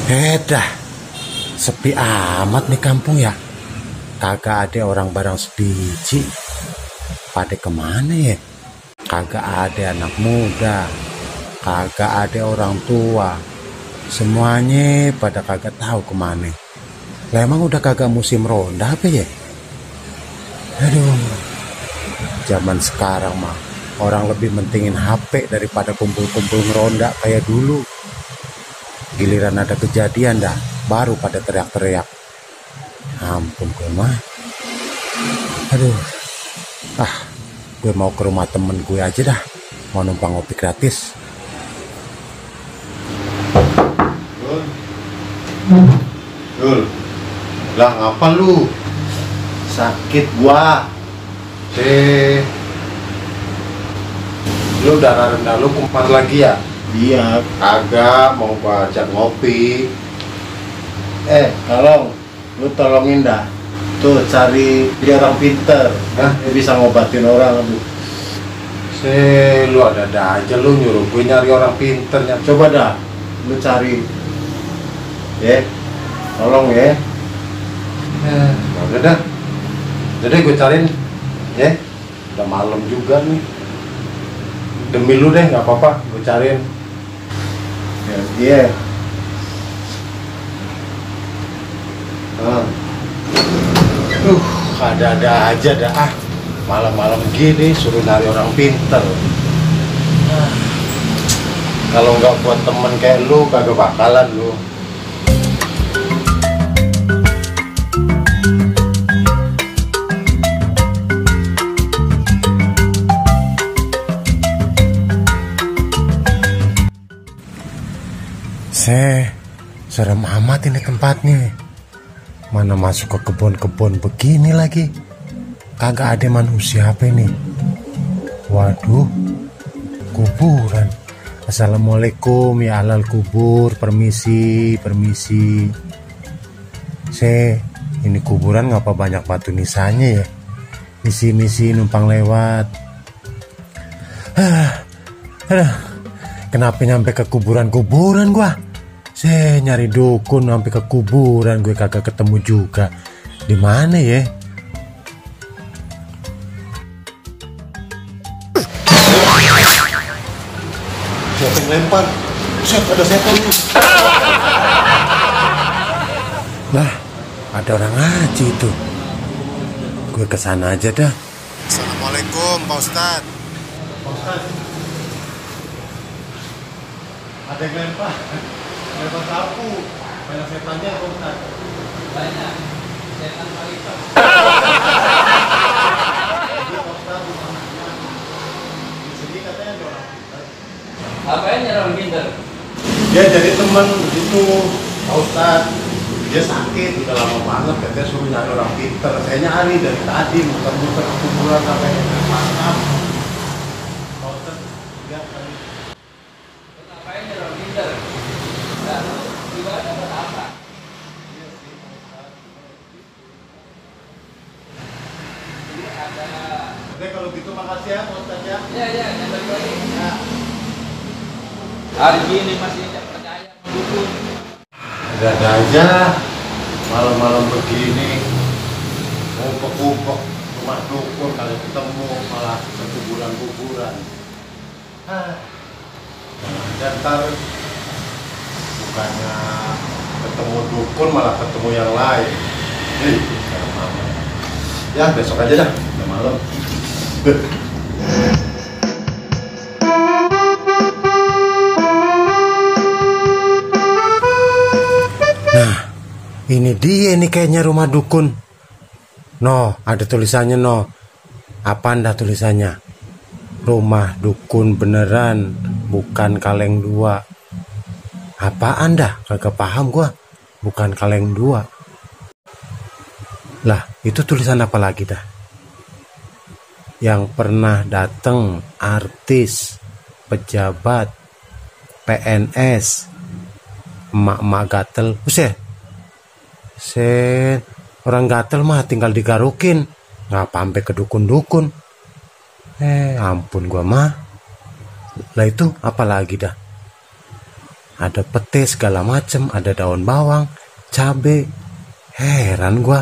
Dah, sepi amat nih kampung ya. Kagak ada orang barang sebiji. Pada kemana ya? Kagak ada anak muda, kagak ada orang tua. Semuanya pada kagak tahu kemana. Lah emang udah kagak musim ronda apa ya? Aduh, zaman sekarang mah orang lebih mentingin HP daripada kumpul-kumpul ngeronda kayak dulu. Giliran ada kejadian dah, baru pada teriak-teriak. Ampun gue mah. Aduh. Gue mau ke rumah temen gue aja dah. Mau numpang ngopi gratis. Dul, lah ngapa lu? Sakit gua. Lu darah rendah lu kumat lagi ya? Iya. Kagak, mau gua ajak ngopi. Kalong, lu tolongin dah. Tuh cari dia orang pinter, dia bisa ngobatin orang. Lu ada aja lu nyuruh gue nyari orang pinternya. Coba dah, lu cari. Tolong ya. Udah dah. Jadi gue cariin. Udah malam juga nih. Demi lu deh, nggak apa-apa, gue cariin. Iya. Ada aja dah. Malam-malam gini suruh nyari orang pinter. Kalau nggak buat temen kayak lu, kagak bakalan lu. Serem amat ini tempatnya. Mana masuk ke kebun-kebun begini lagi. Kagak ada manusia apa ini. Waduh, kuburan. Assalamualaikum ya alal kubur. Permisi. Ini kuburan ngapa banyak batu nisannya ya. Misi numpang lewat. Kenapa nyampe ke kuburan gua? Nyari dukun sampai ke kuburan gue kagak ketemu juga. Di mana ya? Siapa yang lempar? Ada setan nih. Lah, ada orang ngaji itu. Gue kesana aja dah. Assalamualaikum Pak Ustadz. Ada yang lempar sapu. Banyak setannya Pak Ustadz. Banyak. Setan Malika. Jadi katanya ada orang pintar. Apanya orang pintar? Dia jadi teman itu Pak Ustadz. Dia sakit udah lama banget, katanya suruh nyari orang pintar. Saya nyari dari tadi, muter-muter ke kuburan sampai malam. Pak Ustadz lihat kali. Apanya orang pintar? Ibadah buat apa? Iya sih Pak Ustadz. Jadi ada. Oke kalau gitu makasih ya Pak Ustadz ya. Ya, nyamper lagi. Ya. Hari ini masih tidak percaya mendukung. Ada aja malam-malam begini ngumpet-ngumpet rumah dukun, kali ketemu malah ke kuburan-kuburan. Dan ntar bukannya ketemu dukun malah ketemu yang lain. Ya besok aja dah, udah malam. Nah, ini dia nih kayaknya rumah dukun. No, ada tulisannya no. Apaan dah tulisannya? Rumah dukun beneran, bukan kaleng dua. Apaan dah? Kagak paham gua. Bukan kaleng dua. Lah, itu tulisan apa lagi dah? Yang pernah datang artis, pejabat, PNS, emak-emak gatel. Orang gatel mah tinggal digarukin, ngapa sampai ke dukun-dukun. Ampun gua mah. Lah itu apa lagi dah? ada pete segala macem, ada daun bawang, cabe. Heran gua,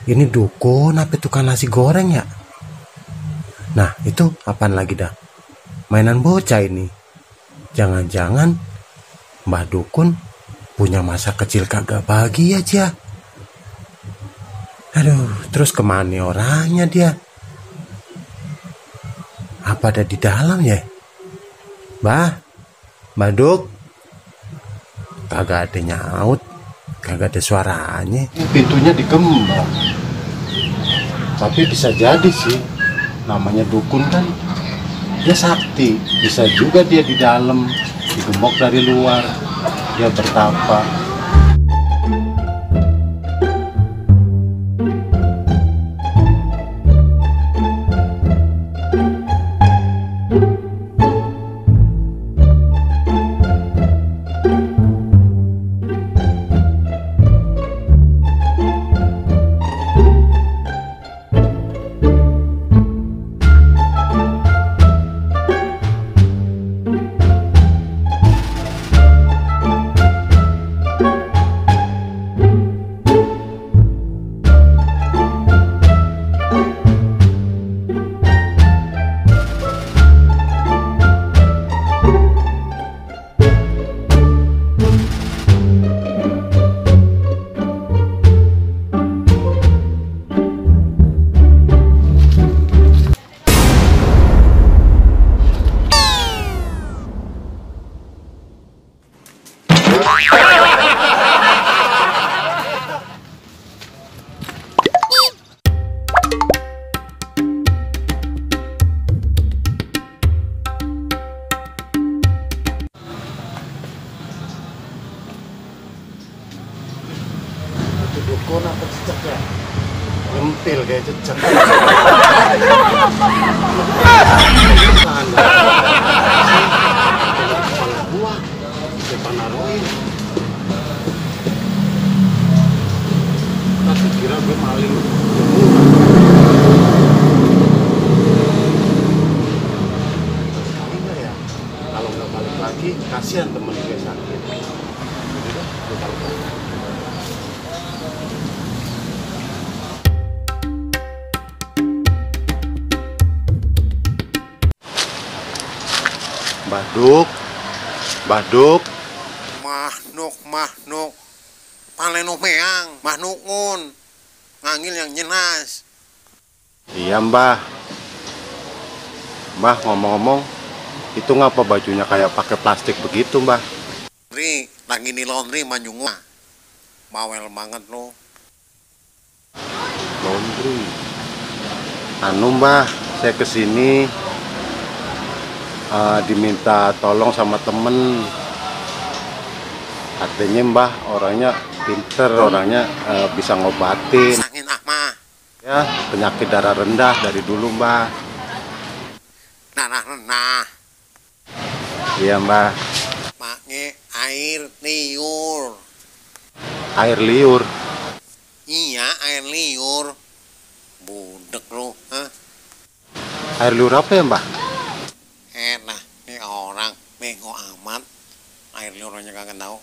ini dukun apa tukang nasi goreng ya? Nah itu apaan lagi dah? Mainan bocah ini. Jangan-jangan Mbah Dukun punya masa kecil kagak bahagia aja. Aduh, terus kemana orangnya dia? Apa ada di dalam ya? Mbah Duk, kagak ada nyaut, kagak ada suaranya. Pintunya digembok. Tapi bisa jadi sih, namanya dukun kan, dia sakti. Bisa juga dia di dalam, digembok dari luar, dia bertapa. Dukun apa cecek ya? Lentil kayak cecek. Kepala gua, siapa naruhin? Tapi kira gue maling. Sekali nggak ya? Kalau nggak balik lagi, kasihan temen gue sakit. Udah, gue balik lagi. Mbah Duk, Mahnuk, paleno meang, Mahnukun, ngangil yang jelas. Iya Mbah. Mbah ngomong-ngomong, itu ngapa bajunya kayak pakai plastik begitu Mbah? Laundry, lagi di laundry manjunga, bawel banget lo. Laundry. Mbah, saya kesini diminta tolong sama temen. Artinya Mbah orangnya pinter, orangnya bisa ngobatin. Sangin mah. Ya, penyakit darah rendah dari dulu Mbah. Nah. Iya Mbah. Pakai air liur. Air liur. Iya, air liur. Budek lo, hah? Air liur apa ya Mbah? Enak, ini orang bego amat. Air liurnya kagak tahu.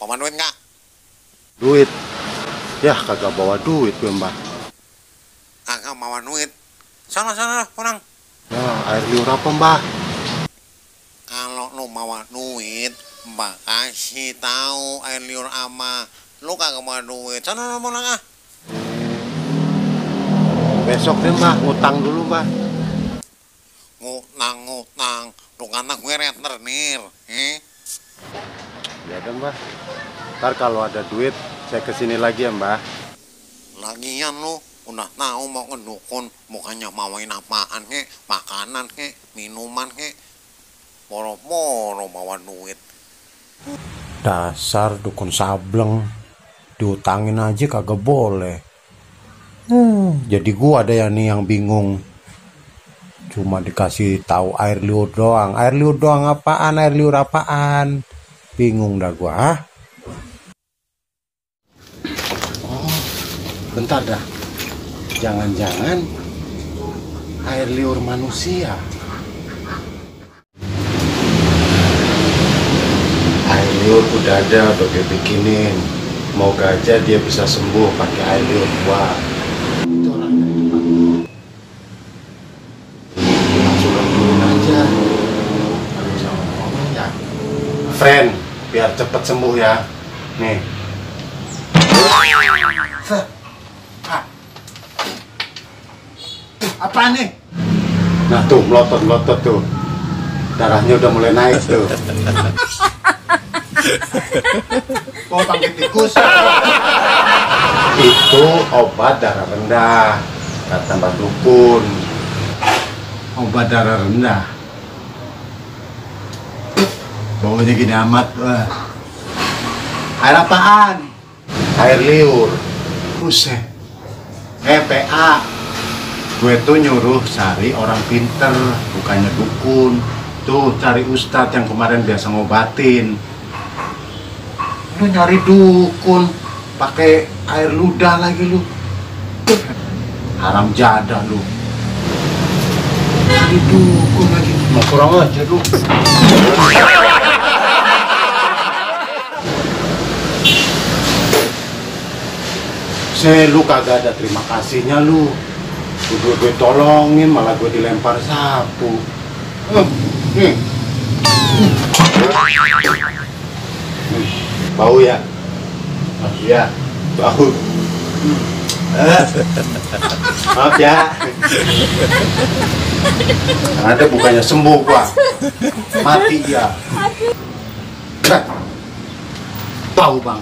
Bawa duit nggak? Duit. Ya kagak bawa duit gue Mbah. Kagak bawa duit. Sana orang. Ya, air liur apa Mbah? Kalau lu bawa duit, Mbak kasih tahu air liur ama. Lu kagak bawa duit. Sana pulang ah. Besok deh Mbah, ngutang dulu Mbah. Ngutang. Lu kata gue rentenir, Ya deh Mbah. Ntar kalau ada duit, saya kesini lagi ya Mbah. Lagian lu udah tahu mau ngedukun, bukannya bawain apaan kek, makanan kek, minuman kek, boro-boro bawa duit. Dasar dukun sableng, diutangin aja kagak boleh. Jadi gua ada yang bingung. Cuma dikasih tahu air liur doang. Air liur doang apaan? Air liur apaan? Bingung dah gua. Oh, bentar dah. Jangan-jangan air liur manusia. Air liur udah ada, udah gue bikinin. Moga aja dia bisa sembuh pakai air liur gua. Itu orangnya di depan. Langsung gangguin aja. Kalau sama ngomong ya, friend, biar cepet sembuh ya. Nih. Ah. Apa nih? Nah tuh, melotot-melotot tuh. Darahnya udah mulai naik tuh. Oh, bangkit tikus. Itu obat darah rendah, kata Mbak Dukun. Obat darah rendah. Baunya gini amat. Wah. Air apaan? Air liur. Buset. PA. Gue tuh nyuruh cari orang pinter, bukannya dukun. Tuh cari ustadz yang kemarin biasa ngobatin. Lu nyari dukun, pakai air ludah lagi lu. Haram jadah lu. Nyari dukun lagi. Mau kurang aja lu. Lu kagak ada terima kasihnya lu. Gue tolongin malah gue dilempar sapu. Bau ya? Iya, bau. Maaf ya. Ada bukannya sembuh gua. Mati ya. Bau bang.